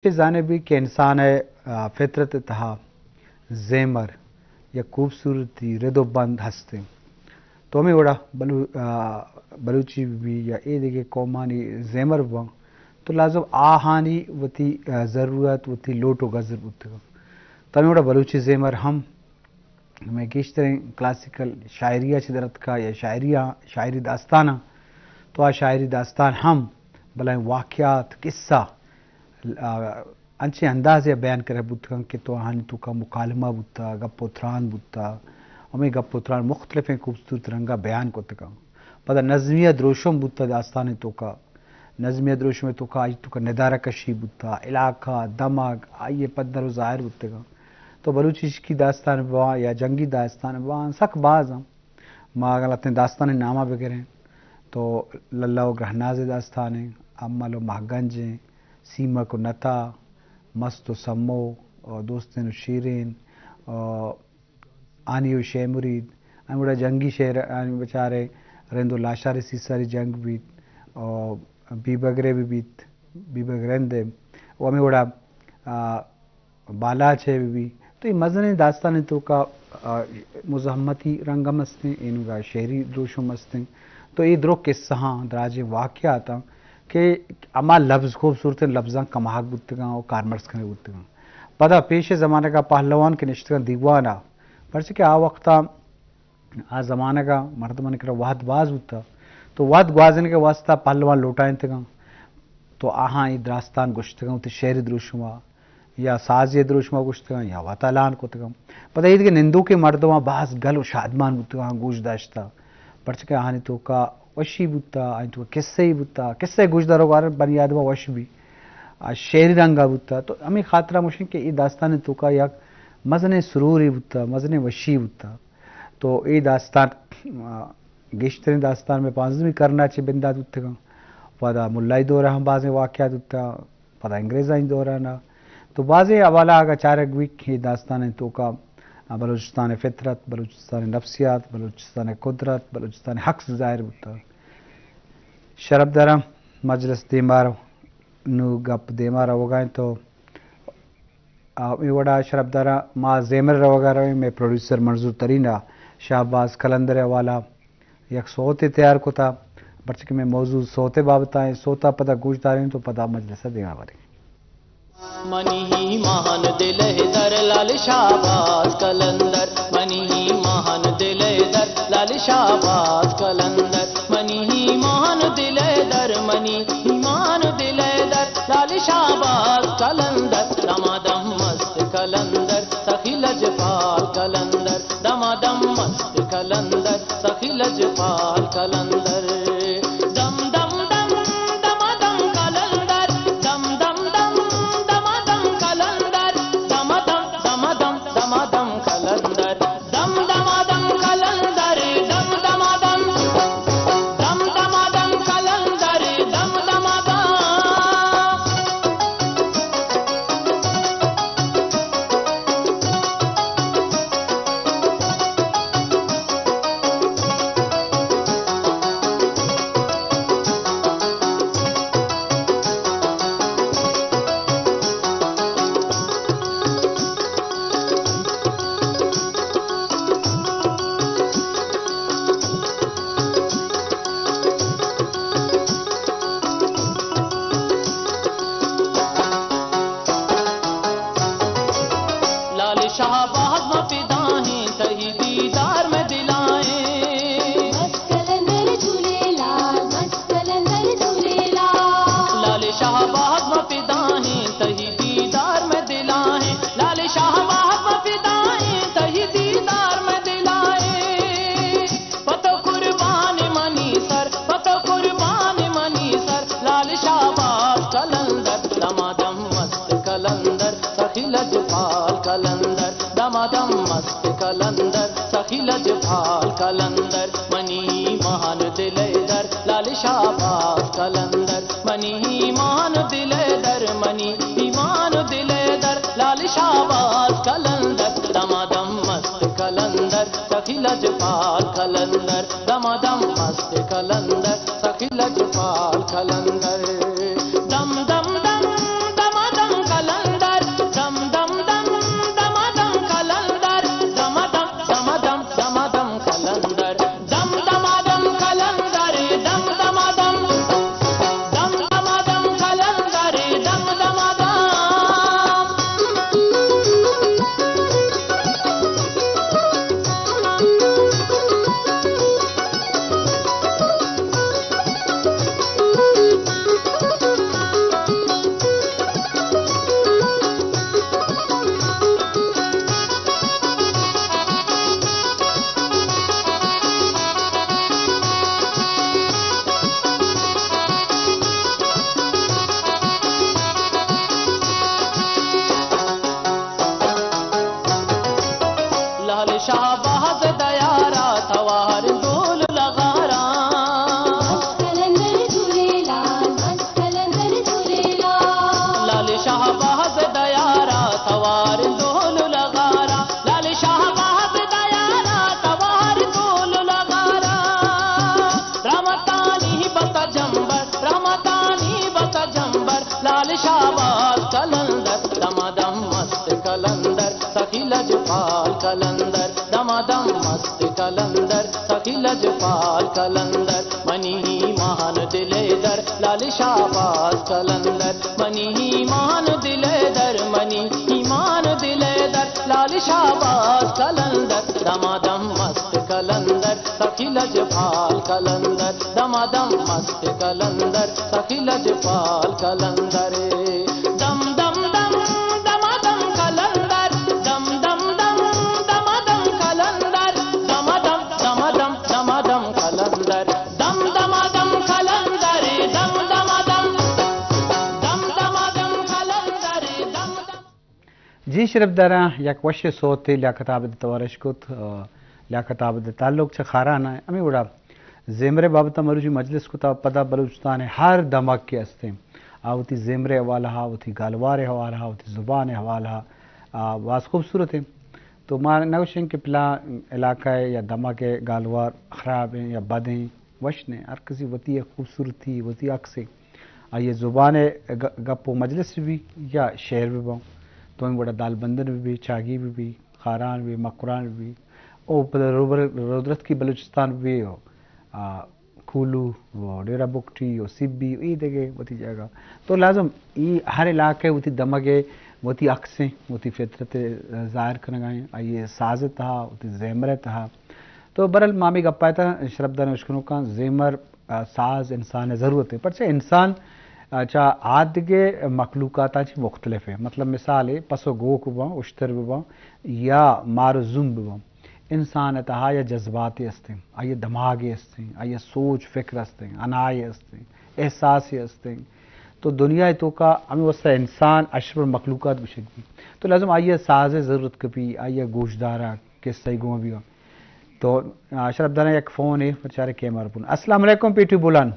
چہ زانبی کہ انسان ءِ، آ، فطرت ءِ تہا زیمر یا خوبصورتی، رد و بند ہست انت۔ تو ہمے وڑا بلو-، آ، بلوچی بہ بی یا اے دگہ قومانی زیمر بہ باں، تو لازم آہانی وتی، آ، ضرورت، وتی لوٹ و گزر بوتگ انت۔ تو ہمے وڑا بلوچی زیمر ہم مئے گیشتریں کلاسیکل شاعری ءَ چہ در اتکا یا شاعری ءَ، شاعری داستاناں، تو آ شاعری داستان ہم بلائیں واقعات، قصہ، آ، انچیں اندازے ءَ بیان کنگ بوتگ انت کہ تو آہانی توکا مکالمہ بوتا، گپ و تران بوتا، ہمے گپ و تران مختلفیں خوبصورت رنگا بیان کتگ انت۔ پدا نظمیہ دروشم بوتا داستان توکا، نظمیہ دروشم ءِ توکا آئی توکا ندارہ کشی بوتا، علاقہ، دمگ، آئی ءِ پدر و ظاہر بوتگاں۔ تو بلوچی عشقی داستان بواں یا جنگی داستان بواں، سک باز ہم۔ ما اگاں لہتیں داستان نامہ بگریں تو للہ و گرہناز ءِ داستان ہیں، امل و مہگنج ہیں، سیمک و نتا، مست و سمو، اور دوستین و شیرین، اور آنی و شے مرید، ہمے وڑا جنگی شعر آنی بچارے رند و لاشار سیساری جنگ بیت، اور بیبگر ءِ بہ بیت، بیبگر رند ءِ، و ہمے وڑا، آ، بالاچ ءِ بہ بیت۔ تو اے مزنیں داستان توکا، آ، مزاحمتی رنگ ہم استیں، اینگا شعری دروشم استیں۔ تو اے درو قصہ ہاں، دراجیں واقعات ہاں کہ ہما لبز، خوبصورتیں لبزاں کماہگ بوتگاں و کارمرز کنگ بوتگاں۔ پدا پیش زمانگا پہلوان کہ نشتگاں دیوانا، پرچہ کہ آ وقتا آ زمانگا مردمانی کرا وہد باز بوتا، تو وہد گوازینگ ءِ واسطہ پہلوان لوٹائینتگاں، تو آہاں اے دراستان گوشتگاں، وتی شعری دروشما یا سازی دروشما گوشتگاں یا وت الان کتگاں۔ پدا اے دگہ نندوکیں مردماں باز گل و شادمان بوتگاں، گوش داشتا، پرچہ کہ آہانی توکا وشی بوتا، آہانی توکا قصہ ای بوتا، قصہ گوشداروک ہر بنی آدم وش بی، آ شعری رنگا بوتا۔ تو ہمے خاطرا گوشیں کہ اے داستان توکا یک مزنیں سروری بوتا، مزنیں وشی بوتا۔ تو اے داستان، آ، گیشتریں داستان مئے پانزدمی کرنا چہ بندات بوتگاں۔ پدا ملائی دورا ہم بازیں واقعات بوتا، پدا انگریزانی دورا نا۔ تو بازیں حوالہ اگاں چارگ بیت کہ اے داستان توکا، آ، بلوچستان فطرت، بلوچستان نفسیات، بلوچستان قدرت، بلوچستان حق ظاہر بوتا۔ شرپداراں، مجلس دیما رو، نو گپ دیما روگا انت تو آ، اے وڑا شرپداراں، ما زیمر روگا رویں، مئے پروڈیوسر منظور ترین ءَ شہباز قلندر ءِ حوالہ یک سوتے تیار کتا، پرچہ کہ مئے موضوع سوت ءِ بابت ءَ ایں، سوت ءَ پدا گوش داریں تو پدا مجلس ءَ دیما بریں۔ منی ایمان دل ءِ در لال شہباز قلندر، منی ایمان دل ءِ در لال شہباز قلندر، منی ایمان دل ءِ در، منی ایمان دل ءِ در لال شہباز قلندر، دمادم مست قلندر، سخی لجپال قلندر، دمادم مست قلندر، سخی لجپال قلندر۔ دم دم دم، دمادم قلندر، دم دم دم، دمادم قلندر، دمادم، دمادم، دمادم قلندر۔ دم دمادم قلندر، دم دمادم۔ دم دمادم قلندر، دم دمادم۔ لال شہباز ما فدا ہیں، تئی دیدار میں دلائیں۔ مست قلندر جھولے لال، مست قلندر جھولے لال۔ لال شہباز ما فدا ہیں، تئی دیدار میں دلائیں۔ لال شہباز ما فدا ہیں، تئی دیدار میں دلائیں۔ پہ تو قربان منی سر، پہ تو قربان منی سر، لال شہباز قلندر، دمادم مست قلندر، سخی لجپال قلندر، دمادم مست قلندر، سخی لجپال قلندر، منی ایمان دل ءِ در لال شہباز قلندر، منی ایمان دل ءِ در، منی ایمان دل ءِ در لال شہباز قلندر، دمادم مست قلندر، سخی لجپال قلندر، دمادم مست قلندر، سخی لجپال قلندر۔ دم دم دم، دمادم دول لغارا، لال شہباز دیارا، توار دول لغارا۔ رمتانی بت جمبر، رمتانی بت جمبر، لال شہباز قلندر، دمادم مست قلندر، سخی لجپال قلندر، دمادم مست قلندر، سخی لجپال قلندر، منی ایمان دل در، لال شہباز قلندر، منی ایمان دل در، منی ایمان دل در، لال شہباز قلندر، دمادم مست قلندر، سخی لجپال قلندر، دمادم مست قلندر، سخی لجپال قلندر۔ دم دم دم، دمادم قلندر، دم دم دم، دمادم قلندر، دمادم، دمادم، دمادم قلندر۔ دم دمادم قلندر، دم دمادم، دم دمادم قلندر، دم دم۔ جی شرپداراں، یک وشیں سوتے لیاقت عابد توار اش کت، آ، لیاقت عابد تعلق چہ خاران ء۔ ہمے وڑا زیمر ء بابت ء مروچی مجلس کتا، پدا بلوچستان ء ہر دمگ کہ استیں، آ وتی زیمر ء حوالہ ء، وتی گالوار ء حوالہ ء، وتی زبان ء حوالہ ء، آ، باز خوبصورت انت۔ تو ما نہ گوشیں کہ پلان علاقہ ء یا دمگ ء گالوار خراب انت یا بد انت، وش نہ انت۔ ہر کسی وتی یک خوبصورتی، وتی عکس انت۔ آئی ء زبان ء گ-، گپ و مجلس بہ بی یا شعر بہ باں، تو ہمے وڑا دالبندن بہ بی، چاگی بہ بی، خاران بہ بی، مکران بہ بی، او پدا روبر-، رودرتکی بلوچستان بہ بی، او، آ، کولو، او ڈیرہ بگٹی، او سبی، او اے دگہ وتی جاگہ۔ تو لازم ای ہر علاقہ وتی دمگ ء، وتی عکس ء، وتی فطرت ء ظاہر کنگا ہیں، آئی ء ساز ء تہا، وتی زیمر ء تہا۔ تو برحال ما ہمے گپا اتاں شرپدار اشکنوکاں، زیمر، آ، ساز انسان ء ضرورت ہے، پرچہ انسان، آ، چہ آدگہ مخلوقاتاں چہ مختلف ہے۔ مطلب مثال ہے، پس و گوک بباں، اشتر بباں یا مار و زوم بباں، انسان ء تہا یا جذباتے استیں، آئی ء دماغے استیں، آئی ء سوچ فکر استیں، انائے استیں، احساسے استیں۔ تو دنیا ء توکا ہمے واسطہ انسان اشرف المخلوقات گوشگ بیت۔ تو لازم آئی ء ساز ء ضرورت کپی، آئی ء گوشدار ء قصہ ء گوں بیاں۔ تو، آ، شرپداراں یک فون ء پرچارے کہ مارا بون۔ السلام علیکم پیٹی بولان۔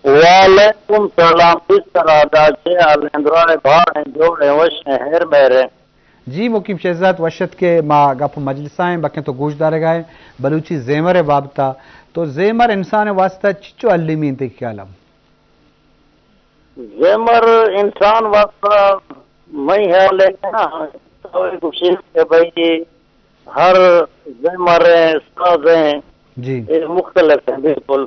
وعلیکم سلام، کس طرح دا چے حال ہیں؟ دراہ باڑ ہیں، جوڑ ہیں، وش ہیں، ہیر مہر ہیں۔ جی مقیم شہزاد، وش ات کہ ما گپ مجلسا ہیں، بکیں تو گوش دارگا ہیں، بلوچی زیمر ء بابتا۔ تو زیمر انسان ء واسطہ چچو المی انت تئی خیالا؟ زیمر انسان واسطہ مئی خیال ہے کہ نا، تو گوشی کہ بھئی ہر زیمر ہیں، ساز ہیں، جی۔ یہ مختلف ہیں بالکل۔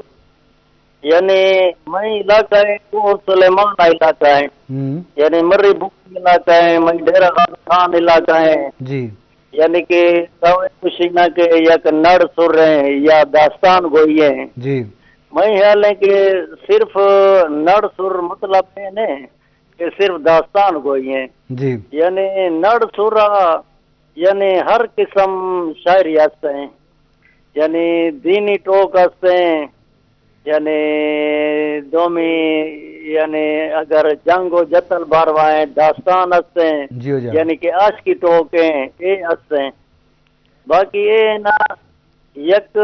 یعنی مئی علاقہ ہے، کوہ سلیمان علاقہ ہے۔ ہم۔ یعنی مری بگٹی علاقہ ہے، مئی ڈیرہ غازی خان علاقہ ہے۔ جی۔ یعنی کہ تو خوشی نہ کہ یک نڑ سر ہیں یا داستان گوئی ہیں۔ جی۔ مئی خیال ہے کہ صرف نڑ سر مطلب یہ نہیں کہ صرف داستان گوئی ہیں۔ جی۔ یعنی نڑ سر یعنی ہر قسم شاعری ہستیں، یعنی دینی ٹوک ہستیں، یعنی دومی، یعنی اگر جنگ و جتل باروائیں داستان ہستیں، جی ہو جان۔ یعنی کہ عاشقی ٹوک ہیں، اے ہستیں۔ باقی اے نا یک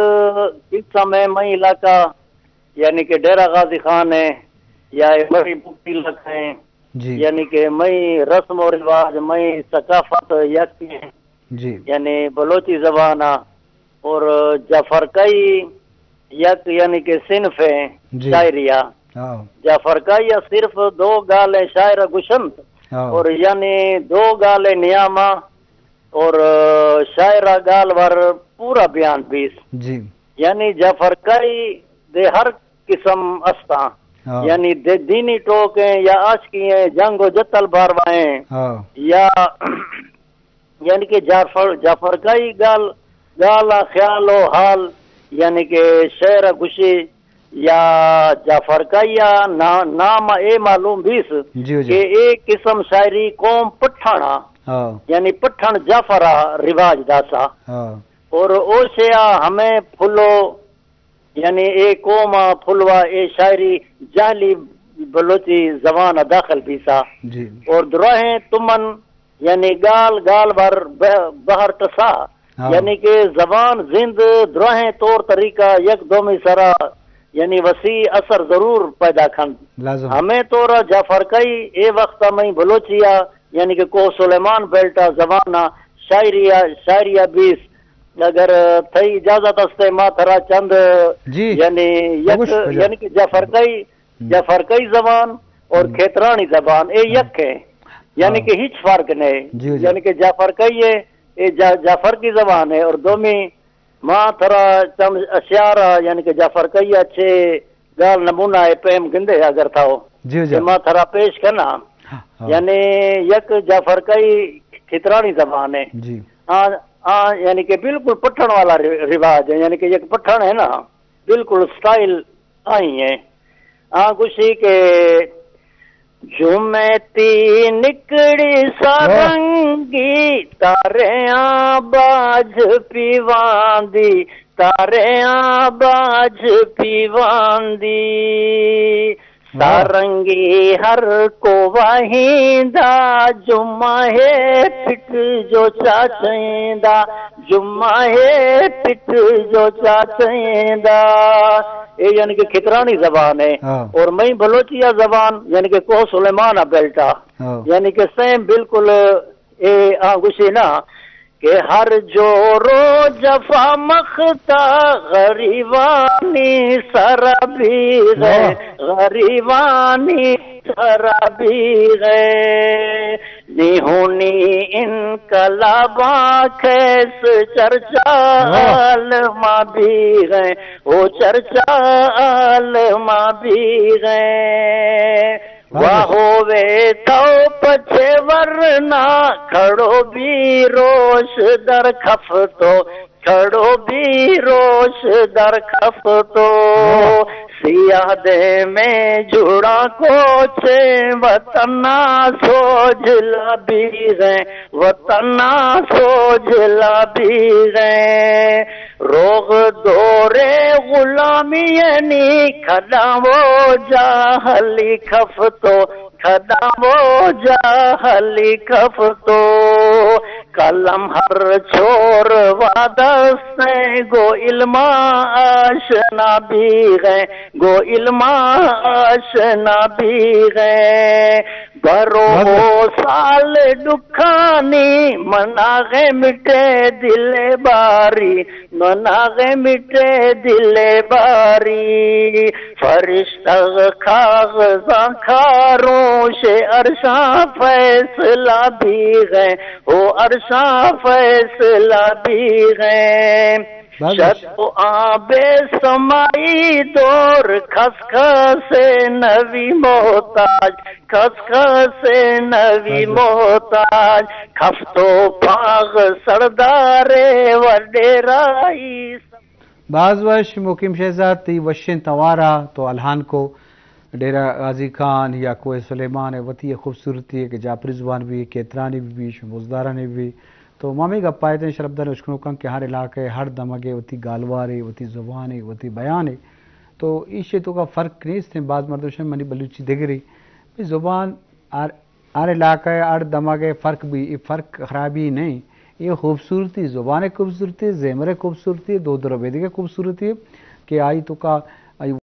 قسم ہے مئی علاقہ، یعنی کہ ڈیرہ غازی خان ہے یا اے مری بگٹی علاقہ ہیں، جی۔ یعنی کہ مئی رسم و رواج، مئی ثقافت یک ہیں۔ جی۔ یعنی بلوچی زبان آ اور جعفرکائی یک یعنی کہ صنف ہے، جی۔ شاعری آ۔ ہاں۔ جعفرکائی آ صرف دو گال ہیں شاعر گشنت، ہاں۔ اور یعنی دو گال ہیں نیاما اور شاعر گال ور پورا بیان بیس۔ جی۔ یعنی جعفرکائی دے ہر قسم استاں۔ ہاں۔ یعنی دے دینی ٹوک ہیں یا عاشقی ہیں، جنگ و جتل باروائیں، ہاں۔ یا یعنی کہ جعفر، جعفرکائی گال، گال آ خیال و حال، یعنی کہ شعر گشی یا جعفرکائی آ نا-، نام اے معلوم بیس، جی، جی۔ کہ اے قسم شاعری قوم پٹھانا، ہاں۔ یعنی پٹھن جعفر آ رواج داسا۔ ہاں۔ اور او شے آ ہمیں پھلو یعنی اے قوم آ پھلوا اے شاعری جہلی بلوچی زبان آ داخل بیسا۔ جی۔ اور دراہیں تمن یعنی گال گال بر بہ-، بہر ٹسا۔ ہاں۔ یعنی کہ زبان زند دراہیں طور طریقہ یک دومی سرا یعنی وسیع اثر ضرور پیدا کھنت۔ لازم۔ ہمیں طور جعفرکئی اے وقت مئی بلوچی آ یعنی کہ کوہ سلیمان بیلٹ ءِ زبان ءَ شاعری ءَ، شاعری ءَ بیث۔ اگر تئی اجازت است، ما ترا چند، جی۔ یعنی یک، بگوش، بجا۔ یعنی کہ جعفرکئی، ہم۔ جعفرکئی زبان اور ہم۔ کھیترانی زبان، اے ہاں۔ یک ہے۔ یعنی ہاں۔ کہ ہچ فرق نہیں۔ جی، جی۔ یعنی کہ جعفرکئی ہے، اے جا-، جعفر کی زبان ہے، اور دومی ما ترا چند اشعار، یعنی کہ جعفرکئی ءَ چہ گال نمونہ ءِ پیم گندے اگر تھا ہو، جی، جی۔ کہ ما ترا پیش کناں۔ ہاں۔ یعنی یک جعفرکئی کھیترانی زبان ہے۔ جی۔ آ، آ، یعنی کہ بالکل پٹھن والا ر-، رواج ہے، یعنی کہ یک پٹھن ہے نا، بالکل اسٹائل آئی ہے۔ آ گوشی کہ جمعتی نکڑی، واہ۔ سارنگی تاریاں باج پیواندی، تاریاں باج پیواندی۔ واہ۔ سارنگی ہر کو واہیندا، جمعہ ہے پٹ جو چاچیندا، جمعہ ہے پٹ جو چاچیندا۔ اے یعنی کہ کھیترانی زبان ہے۔ ہاں۔ اور مئی بلوچی ءِ زبان، یعنی کہ کوہ سلیمان ءِ بیلٹ ءَ۔ ہاں۔ یعنی کہ سیم بالکل اے آ گوشی نا کہ ہر جور و جفا مختا غریبانی سر بیغے، واہ۔ غریبانی سر بیغے۔ نی ہونی انقلاباں کھیس چرچا، واہ۔ عالما بیغے، او چرچا عالما بیغے۔ واہ۔ واہو وے تو پچے ورنا، کھڑو بی روش در کھفتو، کھڑو بی روش در کھفتو۔ واہ۔ سیاہ دے میں جڑا کوچے، وطنا سوجلا بیغے، وطنا سوجلا بیغے۔ روغ دورے غلامی نی، کھدا وہ جاہلی کھفتو، کھدا وہ جاہلی کھفتو۔ قلم ہر چھور وادستیں، گو علما آشنا بیغیں، گو علما آشنا بیغیں۔ برو ہو سال ڈکھانی، مناغیں مٹے دل باری، مناغیں مٹے دل باری۔ فرشتہ کاغذاں کھاروں شے، عرشاں فیصلہ بیغیں، او عرشاں فیصلہ بیغیں۔ بس۔ شت و آ بے سمائی دور، کھس کھس نوی محتاج، کھس کھس نوی بس۔ محتاج۔ کھفتو پاغ سردارے و ڈیرائی۔ باز وش مقیم شہزاد، تئی وشیں توارا تو الہان کو۔ ڈیرہ غازی خان یا کوہ سلیمان ءِ وتی یک خوبصورتی ءِ کہ جاپری زبان بی، کھیترانی بی، شمے بزدارانی بی۔ تو ما ہمے گپ ءَ اتیں شرپداریں اشکنوکاں کہ ہر علاقہ ءِ ہر دمگ ءِ وتی گالوارے، وتی زبانے، وتی بیانے۔ تو ایشی ءِ توکا فرق نیست ایں۔ باز مردم شن منی بلوچی دگرے۔ بھئی زبان ہر، ہر علاقہ ءِ ہر دمگ ءِ فرق بی، اے فرق خرابی نہ ایں۔ اے خوبصورتی، زبان ءِ خوبصورتی، زیمر ءِ خوبصورتی، دود ربیدگ ءِ خوبصورتی کہ آئی توکا آئی